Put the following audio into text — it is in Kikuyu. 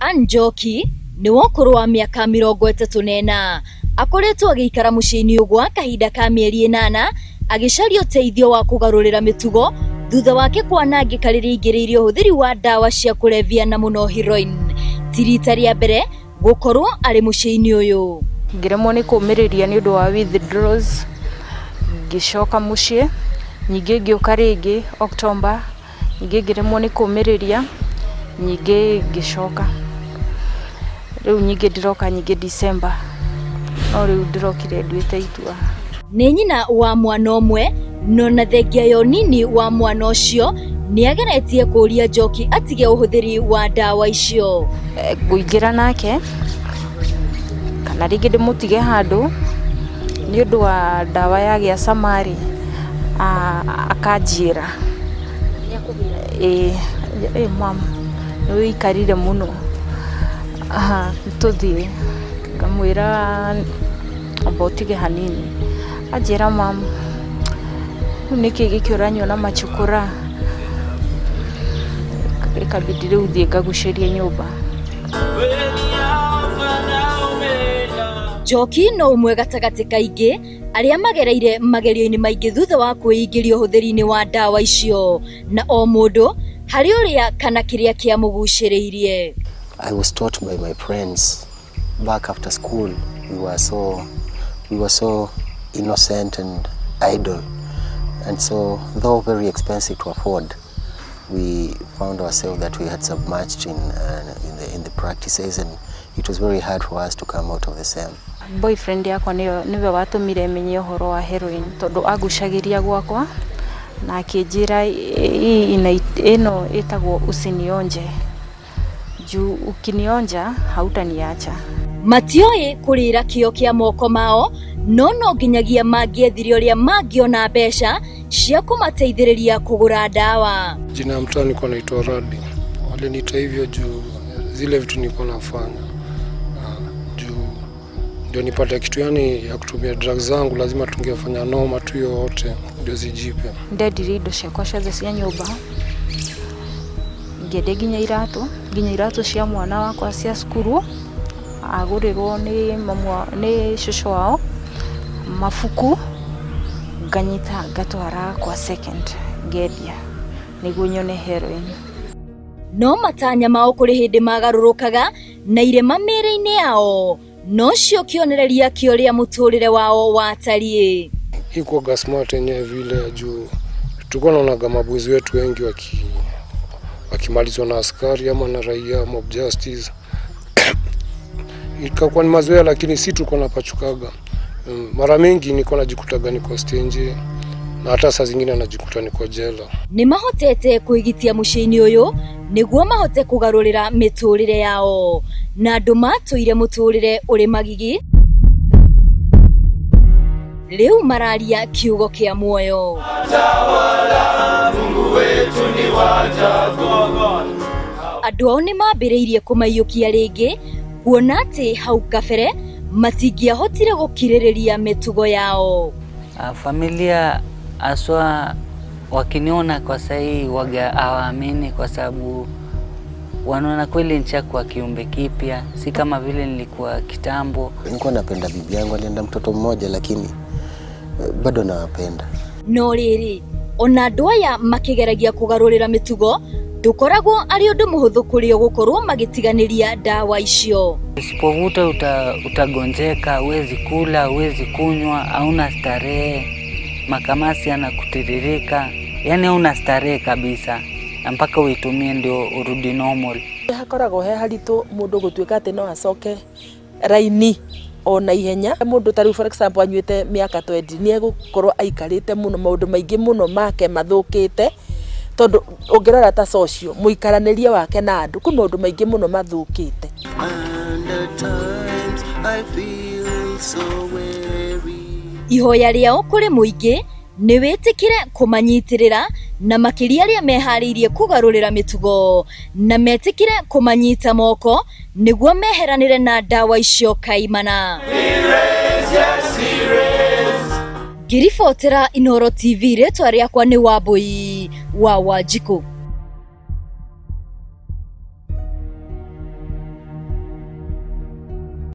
Ann Njoki nĩ wa ũkũrũ wa mĩaka 34. Akoretwo agĩikara mũciĩ-inĩ ũyũ gwa kahinda ka mĩeri 8 agĩcaria ũteithio wa kũgarũrĩra mĩtugo thutha wake kwanangĩka rĩrĩa aingĩrĩire ũhũthĩri wa ndawa cia kũrebia na mũno heroin. Ti rita rĩa mbere gũkorwo arĩ mũciĩ-inĩ ũyũ. Ngĩremwo nĩ kũmĩrĩria nĩ ũndũ wa withdrawals, ngĩcoka mũciĩ, ningĩ ngĩũka rĩngĩ October, ningĩ ngĩremwo nĩ kũmĩrĩria, ningĩ ngĩcoka. Rĩu ningĩ ndĩroka ningĩ December, no rĩu ndĩrokire nduĩte itua. Nĩ nyina wa mwana ũmwe, no na thengia ya ũnini wa mwana ũcio, nĩ ageretie kũria Njoki atige ũhũthĩri wa ndawa icio. Ngũingĩra nake kana rĩngĩ ndĩmũtige handũ nĩ ũndũ wa ndawa yagĩa cama rĩ, akanjĩra ĩĩ mum nĩ ũikarire mũno tũthiĩ, ngamwĩra amba ũtige hanini, anjĩra mum rĩu nĩkĩ gĩkĩ ũranyua na machokora, ĩkabidi rĩu thiĩ ngagucĩrie nyũmba. Njoki no ũmwe gatagatĩ kaingĩ arĩa magereire magerio-inĩ maingĩ thutha wa kwĩingĩria ũhũthĩri-inĩ wa ndawa icio, na o mũndũ harĩ ũrĩa kana kĩrĩa kĩamũgucĩrĩirie. I was taught by my friends back after school. We were so innocent and idle, and so though very expensive to afford, we found ourselves that we had submerged in the practices, and it was very hard for us to come out of the same. Boyfriend yakwa nĩwe watũmire menye ũhoro wa heroin, tondũ angucagĩria gwakwa na akĩnjĩra ĩno ĩtagwo usinionje, juu ukinionja hautaniacha. Matioĩ kũrĩra kĩo kĩa moko mao, no no nginyagia mangĩethire ũrĩa mangĩona mbeca cia kũmateithĩrĩria kũgũra ndawa. Jina ya mtaa nilikuwa naitwa Radi. Waliniita hivyo juu zile vitu nilikuwa nafanya. Juu ndio nipate kitu yani ya kutumia drugs zangu, lazima tungefanya noma tu yoyote ndio zijipe. Ndendirie indo ciakwa ciothe cia nyũmba, ngĩendia nginya iratũ cia mwana wakwa cia cukuru agũrĩrwo nĩ mamu nĩ cũcũ wao, mabuku nganyita ngatwara kwa second ngendia nĩguo nyone heroin. No matanya mao kũrĩ hĩndĩ magarũrũkaga na irema mĩĩrĩ-inĩ yao no cio kĩonereria kĩa ũrĩa mũtũrĩre wao watariĩ. Ikuwaga smart yenyewe vile juu tulikuwa naonaga maboys wetu wengi wakimalizwa na askari ama na raia, mob justice. Ikakuwa ni mazoea, lakini si tulikuwa napachukaga. Mara mingi nilikuwa najikutaga niko stage na hata saa zingine najikuta niko jela. Nĩ mahotete kwĩgitia mũciĩ-inĩ ũyũ nĩguo mahote kũgarũrĩra mĩtũrĩre yao, na andũ matũire mũtũrĩre ũrĩ magigi rĩu mararia kiugo kĩa muoyo. Andũ ao nĩ mambĩrĩirie kũmaiyũkia rĩngĩ, kuona atĩ hau kabere matingĩahotire gũkirĩrĩria mĩtugo yao. Familia haswa wakiniona kwa sahii waga hawaamini, kwa sababu wanaona kweli nishakuwa kiumbe kipya, si kama vile nilikuwa kitambo. Nilikuwa napenda bibi yangu, alienda mtoto mmoja, lakini bado nawapenda. No rĩrĩ, ona andũ aya makĩgeragia kũgarũrĩra mĩtugo, ndũkoragwo arĩ ũndũ mũhũthũ kũrĩ o gũkorwo magĩtiganĩria ndawa icio. Usipovuta utagonjeka, huwezi kula, huwezi kunywa, hauna starehe, makamasi yanakutiririka, yani hauna starehe kabisa, na mpaka uitumie ndio urudi normal. Hakoragwo he haritũ mũndũ gũtuĩka atĩ no acoke raini ona ihenya. Mũndũ ta rĩu, for example, anyuĩte mĩaka 20, nĩ egũkorwo aikarĩte mũno, maũndũ maingĩ mũno make mathũkĩte, tondũ ũngĩrora ta social mũikaranĩrie wake na andũ, kwĩ maũndũ maingĩ mũno mathũkĩte. And at times I feel so weary. Ihoya rĩao kũrĩ mũingĩ nĩ wĩtĩkĩre kũmanyitĩrĩra, na makĩria arĩa meharĩirie kũgarũrĩra mĩtugo, na metĩkĩre kũmanyita moko nĩguo meheranĩre na ndawa icio kaimana. Ngĩribotera Inooro TV, rĩtwa rĩakwa nĩ Wambui wa Wanjikũ.